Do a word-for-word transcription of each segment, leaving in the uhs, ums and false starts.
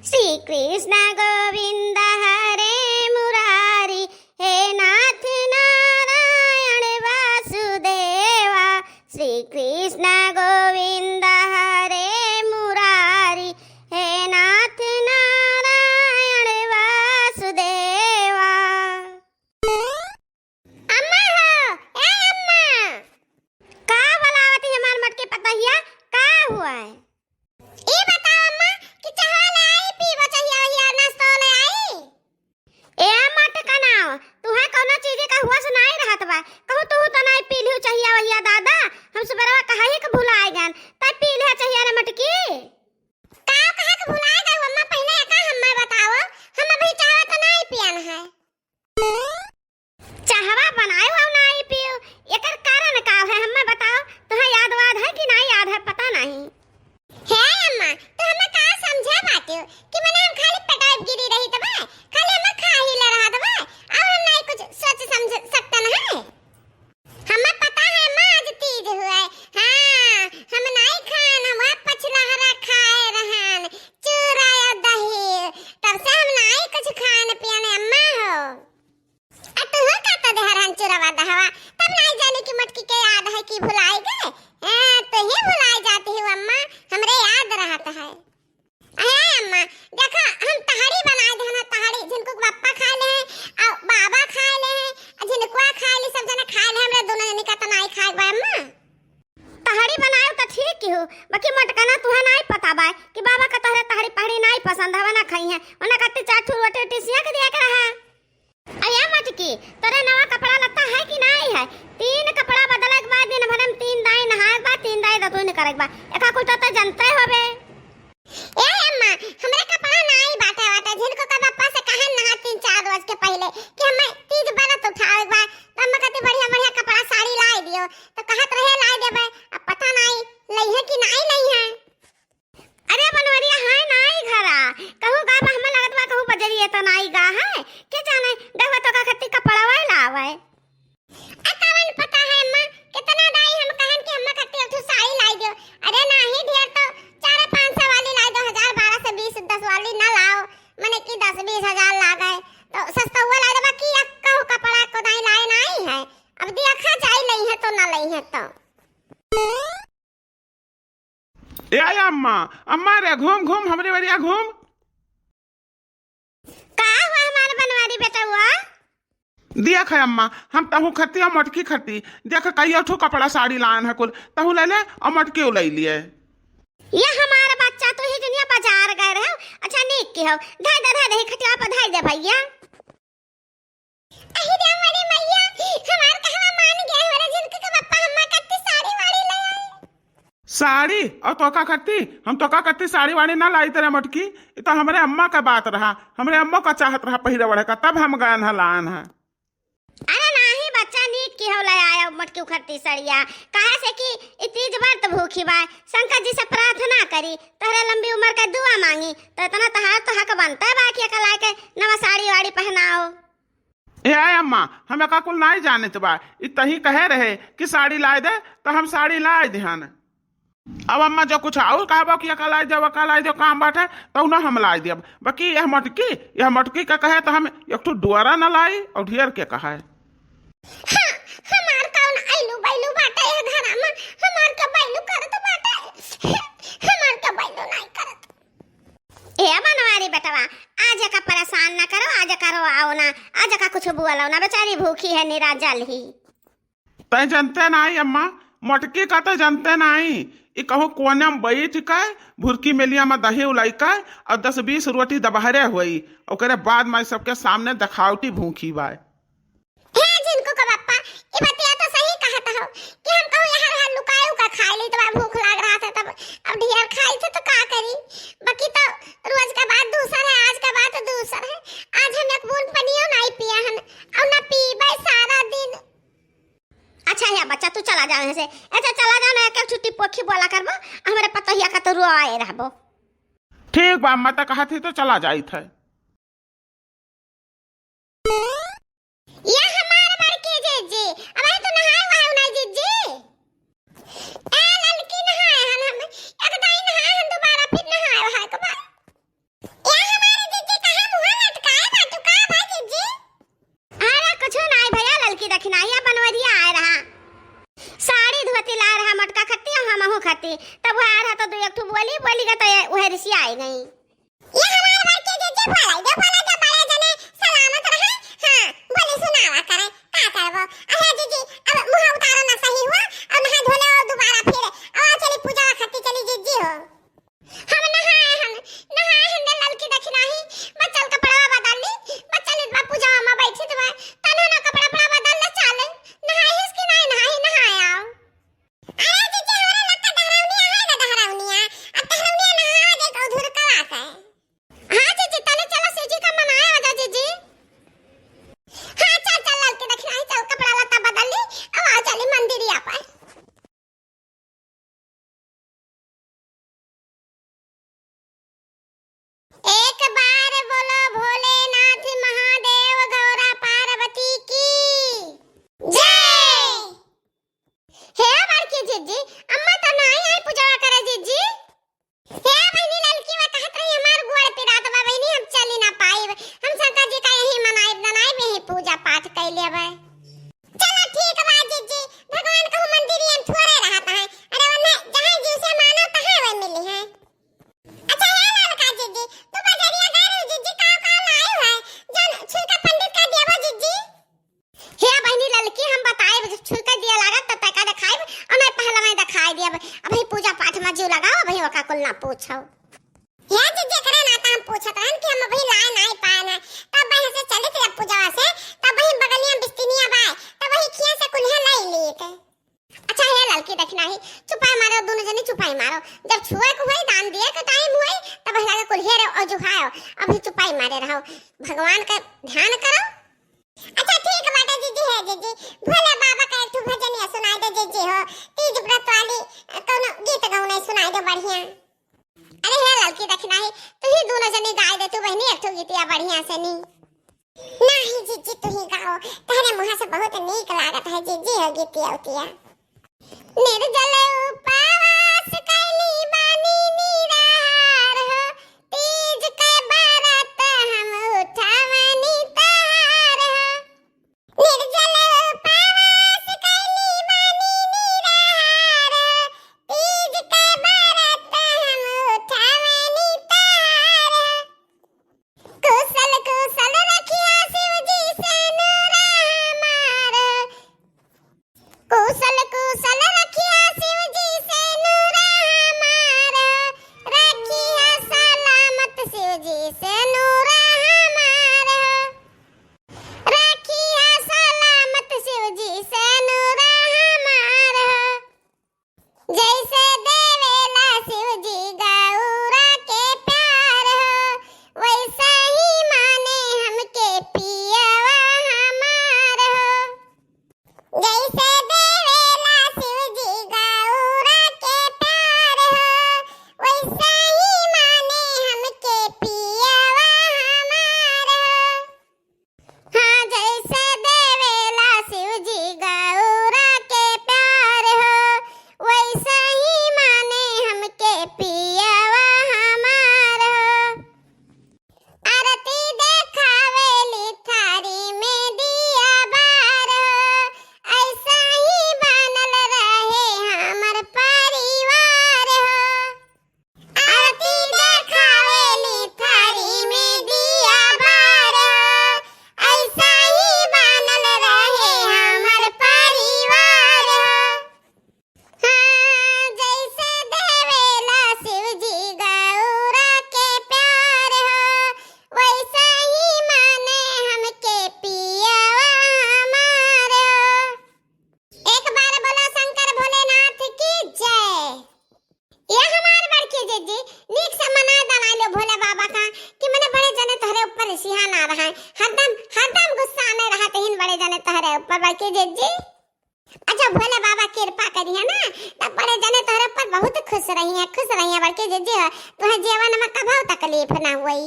श्री कृष्ण गोविंद हरे मुरारी, हे नाथ नारायण वासुदेवा। श्री कृष्ण गोविंद हरे मुरारी, हे नाथ नारायण वासुदेवा। अम्मा हो, ए अम्मा। का बोलावत ही हमार मोटकी पतोहिया, का हुआ है? ई बताओ अम्मा कि चहवा ले आई, पीबो चहिया वहिया, नाश्तो ले आई? ए मोटकना, तुहे कौनो चीज का होश नाई रहत बा। कहूँ तू तो नाई पी लिहू चहिया वहिया दादा, हम सुबेरवा कहा ही के भुलाए गन, तब पी लिहा चहिया रे मोटकी। का कहा के भुलाए गए अम्मा, पहले एका हम्मे बताओ, हम अभी चहवा तो नाई पियन है। चहवा बनायो अउ नाई पियो, एकर कारण का है, हम्मे बताओ। तुहे याद वाद है कि नाई याद है, पता नहीं। हे अम्मा, तू हम्मे का समझा बाटियो कि मने हम खाली पेटाई गिरी रही तबे, खाली हम्मे खा ही ले रहा तबे, और हम नाई कुछ सोच समझ सकते न है। हम्मे पता है अम्मा, आज तीज हुआ है। हाँ, हम नाई खान, हम पछलहरा खाए रहन, चूरा या दही, तब से हम नाई कुछ खान पियन अम्मा हो। आ तुहू का तो देहर हन चुरवा दहवा, तब नाई जाने की मोटकी के याद है कि भुलाई गए। ए, तुही भुलाई जाती हो अम्मा, हमरे याद रहत है। अहे अम्मा, देखा, हम तहरी बनाए देहन, तहरी, झिनकू के बप्पा खाए ले हैं, आ बाबा खाए ले हैं, आ झिनकुआ खाए ले, सब जने खाए ले, हमरे दोनों जने का तो नाई खाए बा अम्मा। तहरी बनाए तो ठीक की हो, बाकी मोटकना तुहे नाई पता बा कि बाबा का तोहरे तहरी पहरी नाई पसंद हवे, ना खाई है, ओना खातिर चार ठो रोटी रोटी सिया के दिया के रहा। अरे मटकी, तोरे नवा कपड़ा लत्ता है कि नाई है? तीन कपड़ा बदले के बाद दिन भर में तीन दाई नहाए के बाद, तीन दाई दतुन करे के बाद, एका कुल तो, तो जनते होबे। ए अम्मा, हमरे कपड़ा नाई बाटे, बाटे। झिनको का बप्पा से कहन नहा तीन चार रोज के पहिले कि हमें तीज व्रत उठावे के बा, तो अम्मा कहती बढ़िया बढ़िया कपड़ा साड़ी लाई दियो, तो कहत रहे लाई देबे, अब पता नाई लई है कि नाई लई है। अरे बनवरिया, हाय नाई घरा, कहूँ गा बा, हमें लगत बा कहूँ बजरिए तो नाई गा है, के जाने, गहवा तो का खत्ती कपड़ा वाला आवे। आ कवन पता है अम्मा, कितना दाई हम कहन कि अम्मा खातिर एक ठो साड़ी लाई दियो। अरे नाही, ढेर तो चार पाँच सौ वाली लाई दो, हजार, बारह सौ, बीस, दस वाली ना लाओ, मने कि दस बीस हजार लागे, तो सस्ता हुआ लाई दो, बाकी एक कहूँ कपड़ा को दाई लाए नाही है। अब देखा जाई, लई है तो ना लई है तो। ए अम्मा, अम्मा रे, घूम घूम हमरे वरिया घूम। का हुआ हमार बनवारी बेटवा? देख है अम्मा, हम तहू खत्ती और मोटकी खत्ती, देख कई ठो कपड़ा साड़ी लान है कुल, तहू ले ले और मोटकी ले लिए। ये हमार बच्चा, तू ही दुनिया बाजार गए रहे। अच्छा नीक की हो, धाई दे, धाई दे, खटिया पर धाई दे भैया। अहि रे मोरी मैया, हमार कहवा मान गए, हमारे झिनकू के पप्पा हम्मा कत्ती साड़ी वाड़ी ले आए। साड़ी? और तोका कत्ती? हम तोका कत्ती साड़ी वाड़ी ना लाई तेरे मटकी। ई तो हमरे अम्मा का बात रहा, हमरे अम्मा का चाहत रहा पहिरे ओढ़े का, तब हम गए न लान है। अरे नाही बच्चा, नीक की हो ले आया मटकी उखरती सड़िया, काहे से कि ई तीज व्रत भूखी बा, शंकर जी से प्रार्थना करी, तोहरे लंबी उम्र का दुआ मांगी, तो इतना तहार तो हक बनता है बा कि एका लाए के नवा साड़ी वाड़ी पहनाओ। ए आय अम्मा, हम एका कुल नाई जानित बा। ई तही कहे रहे कि साड़ी लाए दे, तो हम साड़ी लाए देहन। अब अम्मा जो कुछ और कहबो कि एका लाए दे, ओका लाए दे, काम बाटे, तो ना हम लाए देब। बाकी यह मटकी, यह मटकी का कहे तो हम एक ठो डुअरा न लाई और ढेर के कहा है। हाँ, हमार कौन आइलू बैलू बाटे यह घरा में, हमार के बैलू करत बाटे, हमार के बैलू नाई करत। ए बनवारी बेटवा, आज एका परेशान ना करो, आज एका रोआओ ना, आज एका कुछ बोलो ना, बेचारी भूखी है, निराजल ही। तै जनते नाई अम्मा, मोटकी का तो जनते नाई। ई कहूँ कोने में बैठ के, भुरकी मेलिया में दही उलाई के, और दस बीस रोटी दबहरे हुई, ओकरे बाद में सबके सामने देखावटी भूखी बाय। हे झिनकू का पप्पा, ई बतिया तो सही कहत हो कि हम कहूँ यहाँ रहा लुकाए उका खाए ली, तो भूख लाग रहा था तब, अब ढेर खाई थे तो का करी, बाकी तो रोज का बात दूसर है, आज का बात दूसर है। आज हम एक बूंद पनियो नाई पिया हन, और ना पीबे सारा दिन। अच्छा है बच्चा, तू चला जाओ यहाँ से, अच्छा चला जाओ ना, एक एक छुट्टी पोखी बोला करबो, हमरे पतोहिया का तो रोआए रहबो। ठीक बा, अम्मा तो कहत ही तो चला जाइत है। या हमार बड़की जिज्जी, अबे तू नहाए वहाए ना जिज्जी। ए ललकी नहाए हन हम, एक दाई नहाए हन, दोबारा फिर नहाए वहाए के बाद। ए खिसियाए गई। ये हमार बड़की जिज्जी बोलाई दे, बोला दे, बड़े जने सलामत रहे। हाँ, बोली सुनावा करे, का करबो? अरे जिज्जी, अब मुँह उतारो ना सही हुआ, और नहा धो ले और दोबारा फिर, और चली पूजा खत्ती चली जिज्जी हो। हम नहाए हन, नहाए हन रे ललकी दखिनाही, बस चल कपड़वा बदल ली, बस चल इस बार पूजा में बैठी तो मैं, तनो ना कपड़ा उपड़ा बदल ले, चल, नहाई हिस कि नहीं नहाई, नहाए आओ। अरे जिज्जी, हमरा लक्का डहरौनिया है ना, डहरौनिया। अब डहरौनिया नहा जाए तो उधर का बात है। हाँ जिज्जी, तले चला, शिव जी का मनाए हो जा जिज्जी। हाँ चल, चल ललकी दखिनाही, चल कपड़ा लत्ता बदल ली, अब आओ चली मंदिरिया पर। एक बार बोलो भोलेनाथ महादेव गौरा पार्वती की जय। हे बड़की जिज्जी, अम्मा तो नाई आई पूजवा करे जिज्जी। हे बहिनी ललकी वा कहत रही हमार गोड़ पिरात बा बहिनी, हम चली ना पाइब, हम शंकर जी का यही मनाइब दनाइब, यही पूजा पाठ कइ लेबै। चलो ठीक बा जिज्जी, भगवान कहूँ मंदिरिया में थोड़े रहत है, अरे ओने जहाँ जीव से मानो तहाँ वही मिली है। अच्छा हे ललका जिज्जी, तू बजरिया गए रही जिज्जी, का का लाए है, जौन छुलका पंडित का देबो जिज्जी? हे बहिनी ललकी, हम बताइब, जब छुलका दिया लागत तब तैका देखाइब, और मैं पहला मैं देखाई दिया। अभी पूजा पाठ में जीव लगाओ, अभी ओका कुल ना पूछो। हे जिज्जी, एकरे नाता हम पूछत रहन कि हम अभी लाए नाई पाए ना, तब वहीं से चलित रहे पूजवा से, तब वहीं बगलिया बिस्तिनिया बाय, तब वहीं खिया से कुल्हे लाई लीत। अच्छा हे ललकी दखिनाही, चुपाई मारो, दोनों जनी चुपाई मारो। जब छुए के होई, दान दिए के टाइम होई, तब लगे कुल्हे रे और जुहायो, अभी चुपाई मारे रहो, भगवान का ध्यान करो। अच्छा ठीक बाटे जिज्जी, हे जिज्जी, भोले बाबा का एक ठो भजनिया सुनाई दे जिज्जी हो, तीज व्रत वाली, अ, कौनो गीत गौनाई सुनाई दे बढ़िया। अरे हे ललकी दखिनाही, तू ही दोनों जनी गाय दे तू बहिनी एक ठो गीतिया बढ़िया से नी। नाही जिज्जी, तू ही गाओ, तहरे मुँह से बहुत नीक लागत है जिज्जी हो गीतिया उतिया। निर्जल उपवास कैली बानी निराहार हो, तीज के बरत हम उठावनी तहार हो। निर्जल उपवास कैली बानी निराहार, तीज के बरत हम उठावनी तहार। कुशल कुशल रखिया शिव जी से नूरा हमार। कुशल कुशल रखिया शिव जी से नूरा हमार। रखिया सलामत शिव जी से नूरा हमार। रखिया सलामत शिव जी से नूरा हमार। जैसे देवेला शिव जी गौरा के प्यार हो, वैसा ही माने हमके पियवा हमार हो। जैसे देवेला शिव जी गौरा के प्यार हो, वैसा ही माने हमके पियवा हमार हो। हाँ, जैसे देवेला शिव जी गौरा के प्यार हो, वैसा ही माने हमके पियवा हमार हो। आरती देखावेली थारी में दिया बार हो, ऐसा ही बनल रहे हमर परिवार हो। आरती देखावेली थारी में दिया बार हो, ऐसा ही बनल रहे हमर परिवार हो। हाँ, जैसे देवेला शिव जी गौरा के प्यार हो, वैसा ही माने हमके पियवा हमार हो। एक बार बोलो शंकर भोलेनाथ की जय। ये हमार बड़की जिज्जी, नीक से मना दना लो भोले बाबा का कि मने बड़े जने तोहरे ऊपर रिसिहा ना रहे, हरदम, हरदम गुस्सा में रहत हिन बड़े जने तोहरे ऊपर बड़की जिज्जी। अच्छा भोले बाबा कृपा करिहे ना, तब बड़े जने तोहरे ऊपर बहुत खुश रहिहे, खुश रहिहे बड़की जिज्जी हो, तुहे जीवन में कभो तकलीफ ना होई।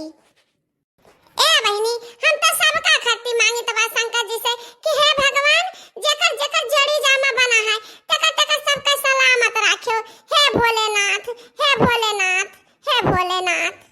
ए बहिनी, हम तो सबका खातिर मांगित बा शंकर जी से कि हे भगवान, जेकर जेकर जोड़ी जामा बना है, तेकर तेकर सबका सलामत राखियो। हे भोलेनाथ, हे भोलेनाथ, हे भोलेनाथ।